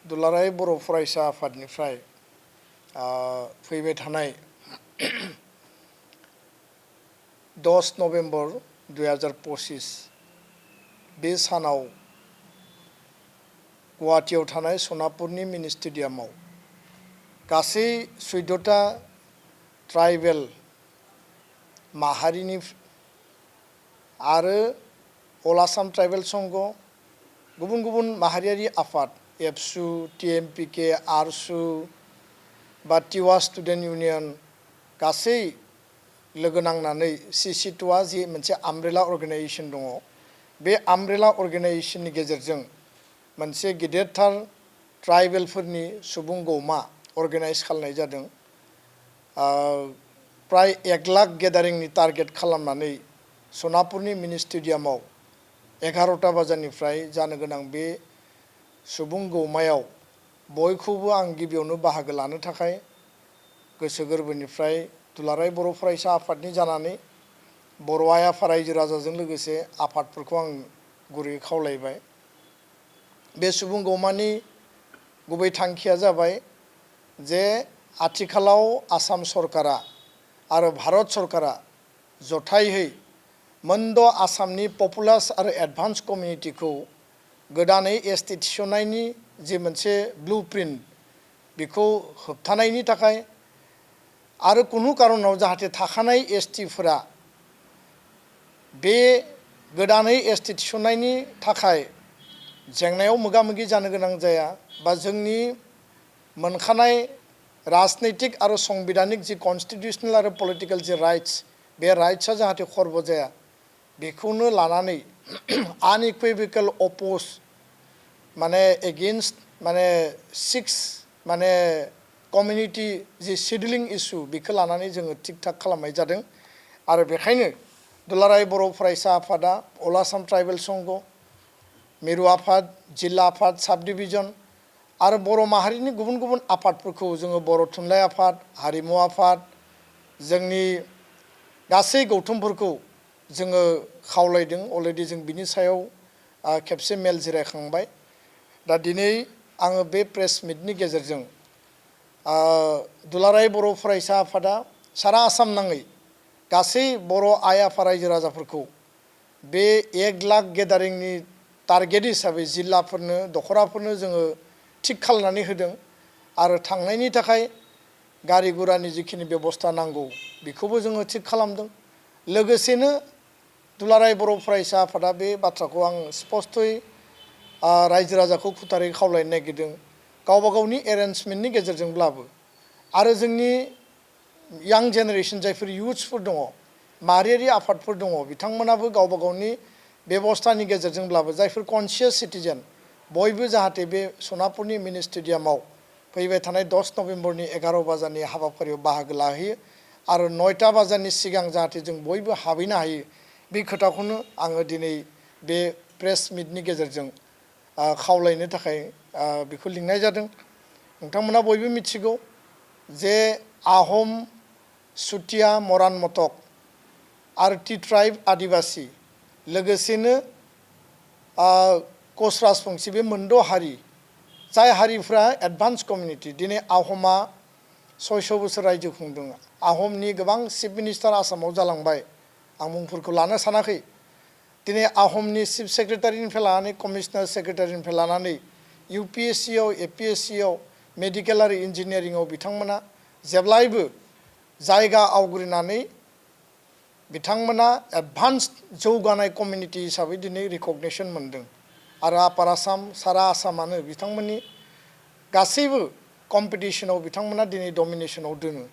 दुलाराय बर' फरायसा आफादनिफ्राय फैबाय थानाय 10 नभेम्बर 2025 बे सानाव गुवाहाटीयाव थानाय सनापुरनि मिनि स्टेडियामाव गासै 14टा ट्राइबेल माहारिनि आरो अल आसाम ट्राइबेल संघ गुबुन गुबुन माहारियारि आफाद एबसु टीएमपीके आरसु बा टिवा स्टुडेन्ट इउनियन गासै लोगो नांनानै Cctoa जि मोनसे आमब्रेला अर्गेनाइजेशन दङ बे आमब्रेला अर्गेनाइजेशननि गेजेरजों मोनसे गिदिरथार ट्राइबेलफोरनि सुबुं गौमा अर्गेनाइज खालामनाय जादों प्राय 1 लाख गेदारिंनि टारगेट खालामनानै सनापुरनि मिनि स्टेडियामाव 11टा बाजारनिफ्राय जानो गोनां बे सुबुं गौमायाव बयखौबो आं गिबियावनो बाहागो लानो थाखाय गोसो गोरबोनिफ्राय दुलाराय बर' फरायसा आफादनि जानानै बर' आइ आफा रायजो राजाजों लोगोसे आफादफोरखौ आं गुरैयै खावलायबाय बे सुबुं गौमानि गुबै थांखिया जाबाय जे आथिखालाव आसाम सरकारा आरो भारत सरकारा जथायहै मोनद' आसामनि पपुलास आरो एडभान्स कमिउनिटिखौ गोदानै एसटि थिसननायनि जे मोनसे ब्लुप्रिन्ट बेखौ होबथानायनि थाखाय आरो कुनु कारनाव जाहाथे थाखानाय एसटिफोरा बे गोदानै एसटि थिसननायनि थाखाय जेंनायाव मोगा मोगि जानो गोनां जाया बा जोंनि मोनखानाय राजनैतिक आरो संबिधानिक जि कन्स्टिटिउशनेल आरो पलिटिकेल जि राइट्स बे राइट्सआ जाहाथे खर्ब जाया बेखौनो लानानै आनइकुइभोकेल अपोज माने एगेन्स्ट माने 6 माने कमिउनिटी जि शेड्यूलिंग इशू बेखौ लानानै जोङो थिक थाक खालामनाय जादों आरो बेखायनो दुलाराय बर' फरायसा आफादा अल आसाम ट्राइबेल संघ मिरु आफाद जिल्ला आफाद साब डिभिजन आरो बर' माहारिनि गुबुन गुबुन आफादफोरखौ जोङो बर' थुनलाइ आफाद हारिमु आफाद जोंनि गासै गौथुमफोरखौ जोङो खावलायदों अलरेडि जों बिनि सायाव खेबसे मेल जिरायखांबाय दा दिनै आङो बे प्रेस मिटनि गेजेरजों दुलाराय बर' फरायसा आफादा सारा आसाम नाङै गासै बर' आइ आफा रायजो राजाफोरखौ बे 1 लाख गेदारिंनि टारगेट हिसाबै जिल्लाफोरनो दखराफोरनो जोङो थिक खालामनानै होदों आरो थांनायनि थाखाय गारि गुरानि जिखिनि बेबस्था नांगौ बेखौबो जोङो थिक खालामदों लोगोसेनो दुलाराय बर' फरायसा आफादा बे बाथ्राखौ आं स्पष्टयै रायजो राजाखौ खुथारै खावलायनो नागिरदों गावबा गावनि एरेन्जमेन्टनि गेजेरजोंब्लाबो आरो जोंनि यां जेनेरेशन जायफोर इयुथ्सफोर दङ माहारियारि आफादफोर दङ बिथांमोनाबो गावबा गावनि बेबस्थानि गेजेरजोंब्लाबो जायफोर कनसियास सिटिजेन बयबो जाहाथे बे सनापुरनि मिनि स्टेडियामाव फैबाय थानाय 10 नभेम्बरनि 11 बाजारनि हाबाफारियाव बाहागो लाहैयो आरो 9टा बाजारनि सिगां जाहाथे जों बयबो हाबहैनो हायो बे खोथाखौनो आङो दिनै बे प्रेस मिटनि गेजेरजों खावलायनो थाखाय बेखौ लिंनाय जादों नोंथांमोना बयबो मिथिगौ जे आहम सुतिया मरान मटक आरो टि ट्राइब आदिबासी लोगोसेनो कच राजबंसि बे मोनद' हारि जाय हारिफ्रा एडभान्स कमिउनिटि दिनै आहमा 600 बोसोर रायजो खुंदों आहमनि गोबां चिफ मिनिस्टार आसामाव जालांबाय आं मुंफोरखौ लानो सानाखै दिनै आहमनि चिफ सेक्रेटारिनिफ्राय लानानै कमिशनार सेक्रेटारिनिफ्राय लानानै UPSCआव APSCआव मेडिकेल आरो इन्जिनियारिंआव बिथांमोना जेब्लायबो जायगा आवग्रिनानै बिथांमोना एडभान्स जौगानाय कमिउनिटि हिसाबै दिनै रिकगनिशन मोनदों आरो आपार आसाम सारा आसामानो बिथांमोननि गासैबो कम्पिटिशनाव बिथांमोना दिनै डमिनेशनाव दोङो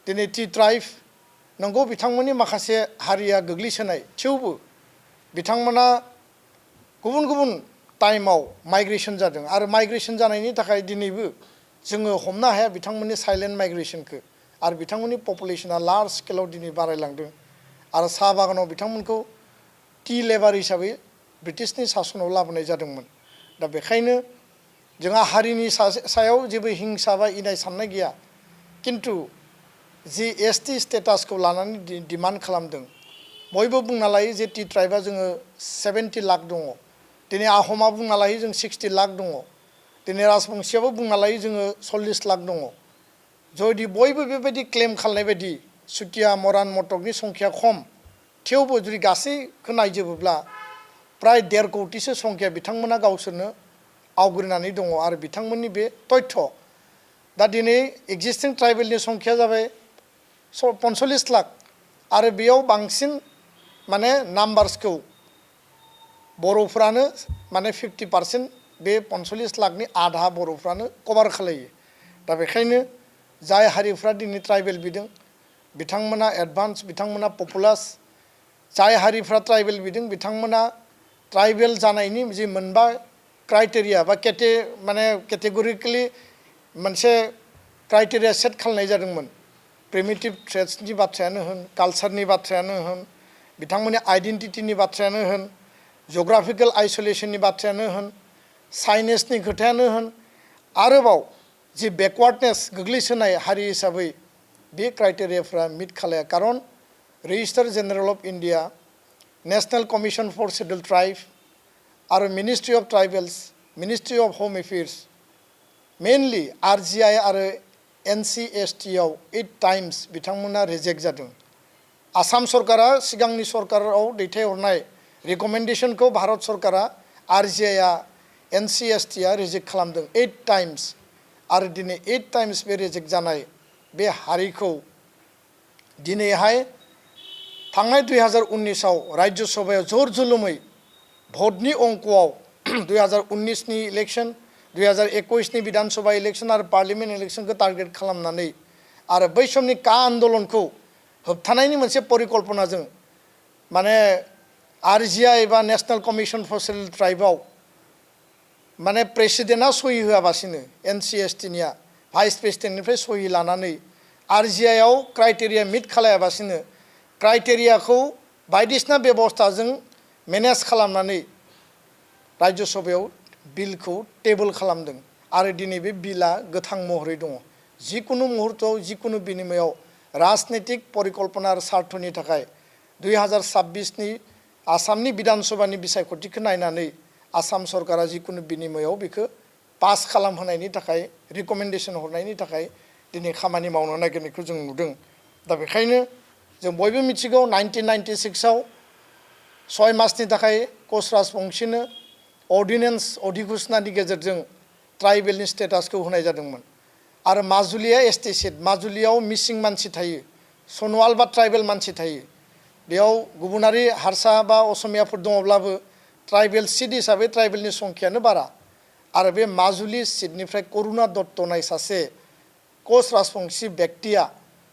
दिनै टि ट्राइब नंगौ बिथांमोननि माखासे हारिया गोग्लैसोनाय थेवबो बिथांमोना गुबुन गुबुन टाइमाव माइग्रेशन जादों आरो माइग्रेशन जानायनि थाखाय दिनैबो जोङो हमनो हाया बिथांमोननि साइलेन्ट माइग्रेशनखौ आरो बिथांमोननि पपुलेशना लार्ज स्केलाव दिनै बारायलांदों आरो साहा बागानाव बिथांमोनखौ टि लेबार हिसाबै ब्रिटिशनि सासनाव लाबोनाय जादोंमोन दा बेखायनो जोंहा हारिनि सायाव जेबो हिंसा बा इनाय साननाय गैया किन्तु जि एसटि स्टेटासखौ लानानै डिमान्ड खालामदों बयबो बुंना लायो जे टि ट्राइबा जोङो 70 लाख दङ दिनै आहमा बुंना लायो जों 60 लाख दङ दिनै राजबंशियाबो बुंना लायो जोङो 40 लाख दङ जुदि बयबो बेबायदि क्लेम खालामनाय बायदि सुतिया मरान मटकनि संख्या खम थेवबो जुदि गासैखौ नायजोबोब्ला प्राय 1.5 कोटिसो संख्या बिथांमोना गावसोरनो आवग्रिनानै दङ आरो बिथांमोननि बे तथ्य दा दिनै एक्जिस्टिं ट्राइबेलनि संख्या जाबाय 45 लाख आरो बेयाव बांसिन माने नाम्बार्सखौ बर'फ्रानो माने 50% बे 45 लाखनि आधा बर'फ्रानो कभार खालायो दा बेखायनो जाय हारिफ्रा दिनै ट्राइबेल बिदों बिथांमोना एडभान्स बिथांमोना पपुलास जाय हारिफ्रा ट्राइबेल बिदों बिथांमोना ट्राइबेल जानायनि जि मोनबा क्राइटेरिया बा माने केटेगरिकेलि मोनसे क्राइटेरिया सेट खालामनाय जादोंमोन प्रिमिटिभ ट्रेड्सनि बाथ्रायानो होन कालचारनि बाथ्रायानो होन बिथांमोननि आइडेन्टिटिनि बाथ्रायानो होन जिअग्राफिकेल आइसोलेशननि बाथ्रायानो होन साइनेसनि खोथायानो होन आरोबाव जि बेकवार्डनेस गोग्लैसोनाय हारि हिसाबै बे क्राइटेरियाफ्रा मिट खालाया खारन registrar general of India national commission for scheduled tribe आरो ministry of tribals ministry of home affairs mainly RGI आरो NCST आव 8 टाइम्स बिथांमोना रिजेक्ट जादों आसाम सरकारा सिगांनि सरकाराव दैथायहरनाय रिकमेन्डेशनखौ भारत सरकारा RGI आ NCST आ रिजेक्ट खालामदों 8 टाइम्स आरो दिनै 8 टाइम्स बे रिजेक्ट जानाय बे हारिखौ दिनैहाय थांनाय 2019 आव राज्य सभायाव जर जुलुमै भटनि अंकआव 2019 नि इलेक्शन 2021 नि विधानसभा इलेक्शन आरो पार्लियामेन्ट इलेक्शनखौ टार्गेट खालामनानै आरो बै समनि का आन्दोलनखौ होबथानायनि मोनसे परिकल्पनाजों माने RGI बा नेशनेल कमिशन फर शेड्युल्ड ट्राइबआव माने प्रेसिडेन्टआ सहि होआबासिनो NCST निया भाइस प्रेसिडेन्टनिफ्राय सहि लानानै RGI आव क्राइटेरिया मिट खालायाबासिनो क्राइटेरियाखौ बायदिसिना बेबस्थाजों मेनेज खालामनानै राज्य सभायाव बिलखौ टेबल खालामदों आरो दिनै बे बिला गोथां महरै दङ जिकुनु मुहूर्तआव जिकुनु बिनिमयाव राजनीतिक परिकल्पना आरो सार्थनि थाखाय 2026 नि आसामनि विधानसभानि बिसायख'थिखौ नायनानै आसाम सरकारा जिकुनु बिनिमयाव बेखौ पास खालामहोनायनि थाखाय रिकमेन्डेशन हरनायनि थाखाय दिनै खामानि मावनो नागिरनायखौ जों नुदों दा बेखायनो जों बयबो मिथिगौ 1996 आव 6 मासनि थाखाय कच राजबंशिनो अर्डिनेन्स अधिघोषणानि गेजेरजों ट्राइबेलनि स्टेटासखौ होनाय जादोंमोन आरो माजुलिया ST सीट माजुलियाव मिसिं मानसि थायो सनवाल बा ट्राइबेल मानसि थायो बेयाव गुबुनारि हारसा बा असमियाफोर दङब्लाबो ट्राइबेल सीट हिसाबै ट्राइबेलनि संख्यानो बारा आरो बे माजुलि सीटनिफ्राय करुणा दत्त नाय सासे कच राजबंशी व्यक्तिया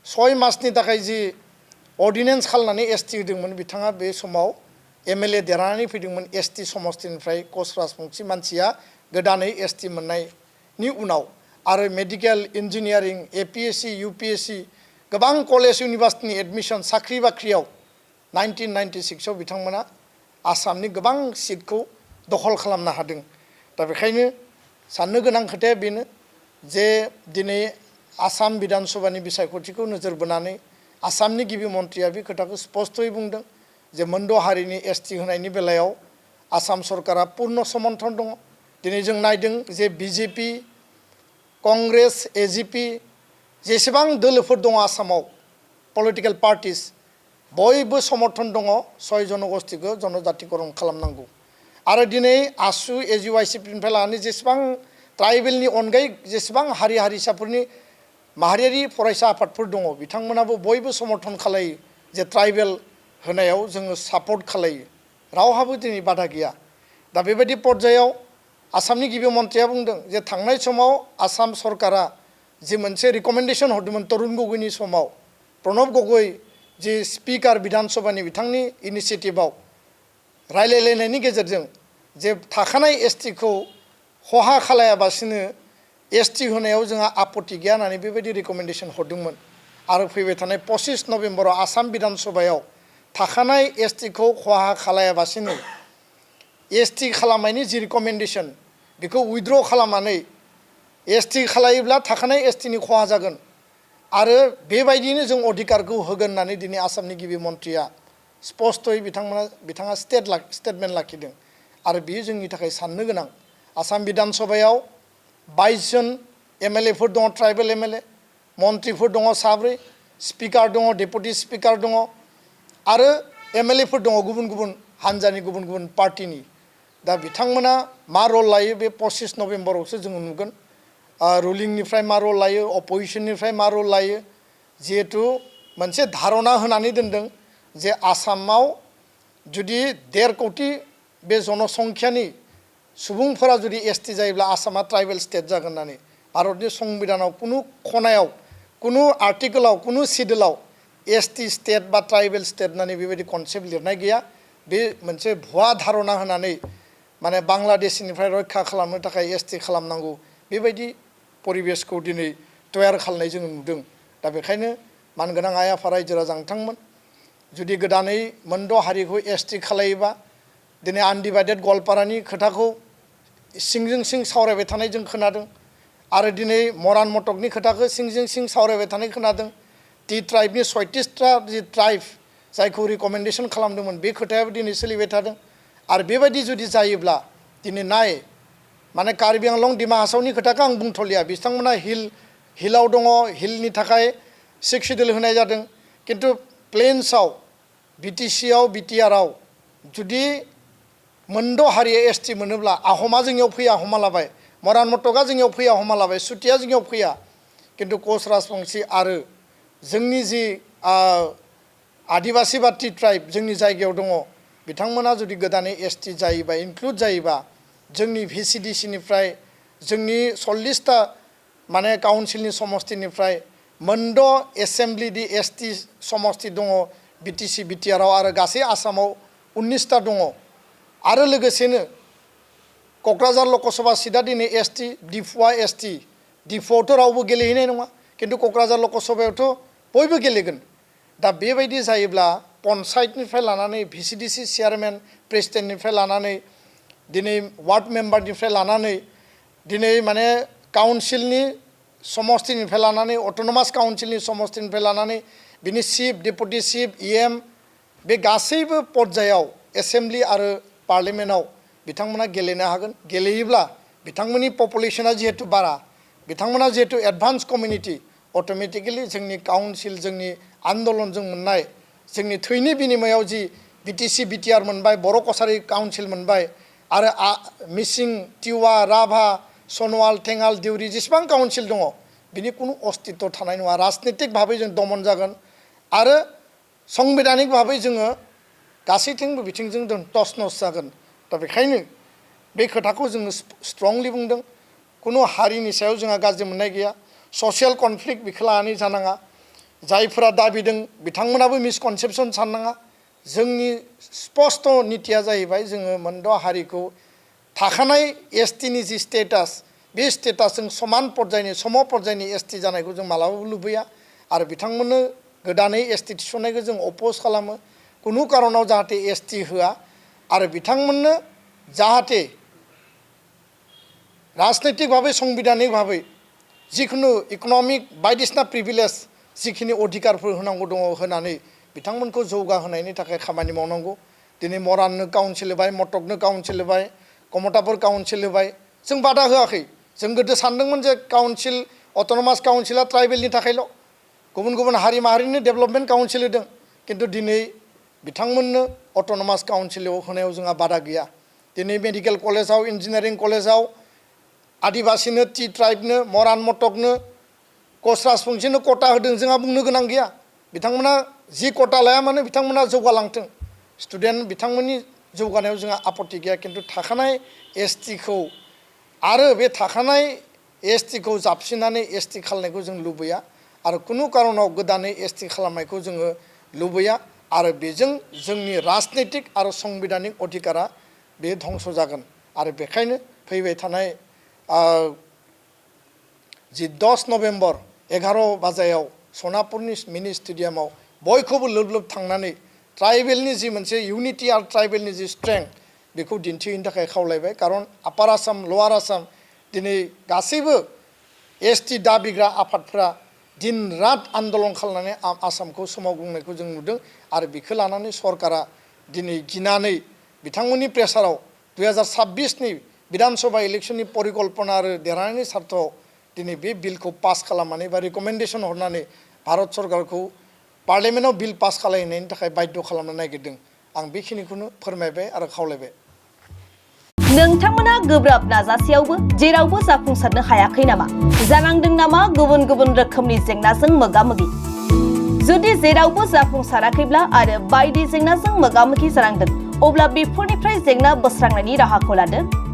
6 मासनि थाखाय जि अर्डिनेन्स खालामनानै ST होदोंमोन बिथाङा बे समाव MLA देरहानानै फैदोंमोन ST समस्तिनिफ्राय कच राजबंशी मानसिया गोदानै ST मोननायनि उनाव आरो मेडिकेल इन्जिनियारिं APSC UPSC गोबां कलेज इउनिभार्सिटिनि एडमिशन साख्रि बाख्रियाव 1996 आव बिथांमोना आसामनि गोबां सीटखौ दखल खालामनो हादों दा बेखायनो साननो गोनां खोथाया बेनो जे दिनै आसाम विधानसभानि बिसायख'थिखौ नोजोर बोनानै आसामनि गिबि मन्थ्रिया बे खोथाखौ स्पष्टयै बुंदों जे मोनद' हारिनि ST होनायनि बेलायाव आसाम सरकारा पूर्ण समर्थन दङ दिनै जों नायदों जे BJP कंग्रेस AGP जेसेबां दोलोफोर दङ आसामाव पलिटिकेल पार्टिस बयबो समर्थन दङ 6 जनगोष्ठीखौ जनजातिकरण खालामनांगौ आरो दिनै आसु AGYCनिफ्राय लानानै जेसेबां ट्राइबेलनि अनगायै जेसेबां हारि हारिसाफोरनि माहारियारि फरायसा आफादफोर दङ बिथांमोनाबो बयबो समर्थन खालायो जे ट्राइबेल होनायाव जोङो सापर्ट खालायो रावहाबो दिनै बाधा गैया दा बेबायदि पर्यायाव आसामनि गिबि मन्थ्रिया बुंदों जे थांनाय समाव आसाम सरकारा जि मोनसे रिकमेन्डेशन हरदोंमोन तरुण गगैनि समाव प्रणब गगৈ जि स्पिकार विधानसभानि बिथांनि इनिसिएटिभआव रायलायलायनायनि गेजेरजों जे थाखानाय ST खौ खहा खालायाबासिनो ST होनायाव जोंहा आपत्ति गैया होननानै बेबायदि रिकमेन्डेशन हरदोंमोन आरो फैबाय थानाय 25 नभेम्बराव आसाम विधानसभायाव थाखानाय ST खौ खहा खालायाबासिनो ST खालामनायनि जि रिकमेन्डेशन बेखौ उइथड्र खालामनानै ST खालायोब्ला थाखानाय ST नि खहा जागोन आरो बेबायदिनो जों अधिकारखौ होगोन होननानै दिनै आसामनि गिबि मन्थ्रिया स्पष्टयै बिथाङा स्टेटमेन्ट लाखिदों आरो बेयो जोंनि थाखाय साननो गोनां आसाम विधानसभायाव 22 जन एमएलएफोर दङ ट्राइबेल एमएलए मन्त्रिफोर दङ 7 स्पिकार दङ डेपुटि स्पिकार दङ आरो एमएलएफोर दङ गुबुन गुबुन हानजानि गुबुन गुबुन पार्टिनि दा बिथांमोना मा रल लायो बे 25 नभेम्बरावसो जों नुगोन रुलिंनिफ्राय मा रल लायो अपोजिशननिफ्राय मा रल लायो जिहेतु मोनसे धारणा होनानै दोनदों जे आसामाव जुदि 1.5 कोटि बे जनसंख्यानि सुबुंफोरा जुदि एसटी जायोब्ला आसामा ट्राइबेल स्टेट जागोन होननानै भारतनि संबिधानाव कुनु खनायाव कुनु आर्टिकलाव कुनु सिडुलाव एसटी स्टेट बा ट्राइबेल स्टेट होननानै बेबायदि कनसेप्ट लिरनाय गैया बे मोनसे भुवा धारणा होनानै माने बांलादेशनिफ्राय रैखा खालामनो थाखाय एसटी खालामनांगौ बेबायदि परिबेसखौ दिनै तयार खालामनाय जों नुदों दा बेखायनो मानगोनां आइ आफा रायजो राजा नोंथांमोन जुदि गोदानै मोनद' हारिखौ एसटी खालायोबा दिनै आनडिभाइडेड गवालपारानि खोथाखौ सिंजों सिं सावरायबाय थानाय जों खोनादों आरो दिनै मरान मटकनि खोथाखौ सिंजों सिं सावरायबाय थानाय खोनादों टि ट्राइबनि 36टा जि ट्राइब जायखौ रिकमेन्डेसन खालामदोंमोन बे खोथायाबो दिनै सोलिबाय थादों आरो बेबायदि जुदि जायोब्ला दिनै नाय माने कार्बि आंलं दिमा हासावनि खोथाखौ आं बुंथ'लिया बिथांमोना हिलाव दङ हिलनि थाखाय 6 शिड्युल होनाय जादों किन्तु प्लेन्सआव बिटिसिआव बिटिआरआव जुदि मोनद' हारिया एसटी मोनोब्ला आहमा जोंनियाव फैया हमा लाबाय मरान मटका जोंनियाव फैया हमा लाबाय सुतिया जोंनियाव फैया किन्तु कच राजबंशी आरो जोंनि जि आदिबासी बा टि ट्राइब जोंनि जायगायाव दङ बिथांमोना जुदि गोदानै एसटी जायोबा इनक्लुड जायोबा जोंनि भिसिडिसिनिफ्राय जोंनि 40टा माने काउन्सिलनि समष्टिनिफ्राय मोनद' एसेम्ब्लिनि एसटी समष्टि दङ बिटिसि बिटिआरआव आरो गासै आसामाव 19टा दङ आरो लोगोसेनो क'क्राझार लकसभा सीटआ दिनै एसटी डिफुआ एसटी डिफुआवथ' रावबो गेलेहैनाय नङा किन्तु क'क्राझार लकसभायावथ' बयबो गेलेगोन दा बेबायदि जायोब्ला पन्चायतनिफ्राय लानानै भिसिडिसि चेयारमेन प्रेसिडेन्टनिफ्राय लानानै दिनै वार्ड मेम्बारनिफ्राय लानानै दिनै माने काउन्सिलनि समष्टिनिफ्राय लानानै अट'नमास काउन्सिलनि समष्टिनिफ्राय लानानै बिनि चिफ डेपुटि चिफ इएम बे गासैबो पर्यायाव एसेम्ब्लि आरो पार्लियामेन्टआव बिथांमोना गेलेनो हागोन गेलेयोब्ला बिथांमोननि पपुलेसना जिहेतु बारा बिथांमोना जिहेतु एडभान्स कमिउनिटि अट'मेटिकेलि जोंनि काउन्सिल जोंनि आन्दलनजों मोननाय जोंनि थैनि बिनिमयाव जि बिटिसि बिटिआर मोनबाय बर' कसारि काउन्सिल मोनबाय आरो मिसिं टिवा राभा सनवाल थेङाल देउरि जेसेबां काउन्सिल दङ बिनि कुनु अस्तित्व थानाय नङा राजनितिक भाबै जों दमन जागोन आरो संबिधानिक भाबै जोङो गासैथिंबो बिथिंजों जों टस नस जागोन दा बेखायनो बे खोथाखौ जोङो स्ट्रंलि बुंदों कुनु हारिनि सायाव जोंहा गाज्रि मोननाय गैया ससियेल कनफ्लिक्ट बेखौ लानानै जानाङा जायफोरा दाबिदों बिथांमोनाबो मिसकनसेपसन साननाङा जोंनि स्पष्ट नितिया जाहैबाय जोङो मोनद' हारिखौ थाखानाय एसटीनि जि स्टेटास बे स्टेटासजों समान पर्यायनि सम पर्यायनि एसटी जानायखौ जों मालाबाबो लुबैया आरो बिथांमोननो गोदानै एसटी थिसननायखौ जों अपोज खालामो कुनु कारनाव जाहाथे एसटी होआ आरो बिथांमोननो जाहाथे राजनैतिक भाबै संबिधानिक भाबै जिखुनु इकनमिक बायदिसिना प्रिभिलेज जिखिनि अधिकारफोर होनांगौ दङ होनानै बिथांमोनखौ जौगाहोनायनि थाखाय खामानि मावनांगौ दिनै मराननो काउन्सिल होबाय मटकनो काउन्सिल होबाय कमतापुर काउन्सिल होबाय जों बादा होआखै जों गोदो सानदोंमोन जे काउन्सिल अट'नमास काउन्सिला ट्राइबेलनि थाखायल' गुबुन गुबुन हारि माहारिनि डेभेलपमेन्ट काउन्सिल होदों किन्तु दिनै बिथांमोननो अट'नमास काउन्सिलाव होनायाव जोंहा बादा गैया दिनै मेडिकेल कलेजाव इन्जिनियारिं कलेजाव आदिबासीनो टि ट्राइबनो मरान मटकनो कच राजबंशीनो कटा होदों जोंहा बुंनो गोनां गैया बिथांमोना जि कटा लाया मानो बिथांमोना जौगालांथों स्टुडेन्ट बिथांमोननि जौगानायाव जोंहा आपत्ति गैया किन्तु थाखानाय एसटीखौ आरो बे थाखानाय एसटीखौ जाबसिननानै एसटी खालामनायखौ जों लुबैया आरो कुनु कारनाव गोदानै एसटी खालामनायखौ जोङो लुबैया आरो बेजों जोंनि राजनैतिक आरो संबिधानिक अधिकारा बे धंस जागोन आरो बेखायनो फैबाय थानाय जि 10 नभेम्बर 11 बाजायाव सनापुरनि मिनि स्टेडियामाव बयखौबो लोब लोब थांनानै ट्राइबेलनि जि मोनसे इउनिटि आरो ट्राइबेलनि जि स्ट्रेंथ बेखौ दिन्थिहैनो थाखाय खावलायबाय कारन आपार आसाम लवार आसाम दिनै गासैबो एसटी दाबिग्रा आफादफोरा दिन रात आन्दलन खालामनानै आसामखौ सोमावग्लुंनायखौ जों नुदों आरो बेखौ लानानै सरकारा दिनै गिनानै बिथांमोननि प्रेसाराव 2026नि विधानसभा इलेक्शननि परिकल्पना आरो देरहानायनि सार्थाव दिनै बे बिलखौ पास खालामनानै बा रिकमेन्डेसन हरनानै भारत सरकारखौ पार्लियामेन्टआव बिल पास खालामनायनि थाखाय बाध्य खालामनो नागिरदों आं बेखिनिखौनो फोरमायबाय आरो खावलायबाय। नोंथांमोना गोब्राब नाजासेयावबो जेरावबो जाफुंसारनो हायाखै नामा? जानांदों नामा गुबुन गुबुन रोखोमनि जेंनाजों मोगा-मोगि? जुदि जेरावबो जाफुंसाराखैब्ला आरो बायदि जेंनाजों मोगा-मोगि जानांदों अब्ला बेफोरनिफ्राय जेंना बोस्रांनायनि राहाखौ लादो।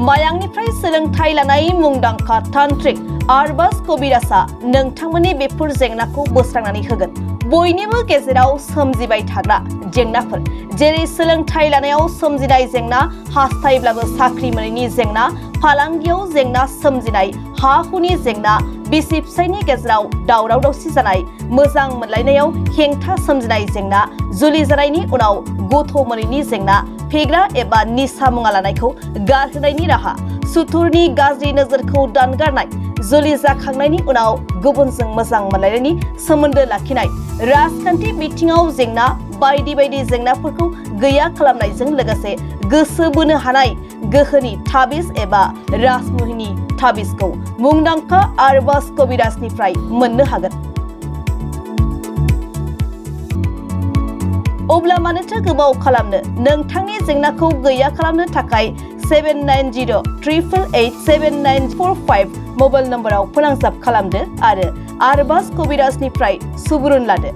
मायांनिफ्राय सोलोंथाइ लानाय मुंदांखा तान्त्रिक आरबाज कबिराजआ नोंथांमोननि बेफोर जेंनाखौ बोस्रांनानै होगोन। बयनिबो गेजेराव सोमजिबाय थाग्रा जेंनाफोर जेरै सोलोंथाइ लानायाव सोमजिनाय जेंना, हास्थायब्लाबो साख्रि मोनैनि जेंना, फालांगियाव जेंना सोमजिनाय, हा-हुनि जेंना, बिसि-फिसायनि गेजेराव दावराव-दावसि जानाय, मोजां मोनलायनायाव हेंथा सोमजिनाय जेंना, जुलि जानायनि उनाव गथ' मोनैनि जेंना, फेग्रा एबा निसा मुवा लानायखौ गारहोनायनि राहा, सुथुरनि गाज्रि नोजोरखौ दानगारनाय, जुलि जाखांनायनि उनाव गुबुनजों मोजां मोनलायनायनि सोमोन्दो लाखिनाय, राजखान्थि बिथिङाव जेंना बायदि बायदि जेंनाफोरखौ गैया खालामनायजों लोगोसे गोसो बोनो हानाय गोहोनि ताबिज एबा राजमुहिनि ताबिजखौ मुंदांखा आरबाज कबिराजनिफ्राय मोननो हागोन। अब्ला मानोथो गोबाव खालामनो? नोंथांनि जेंनाखौ गैया खालामनो थाखाय 7908887945 मबाइल नम्बराव फोनांजाब खालामदो आरो आरबाज कबिराजनिफ्राय सुबुरुन लादो।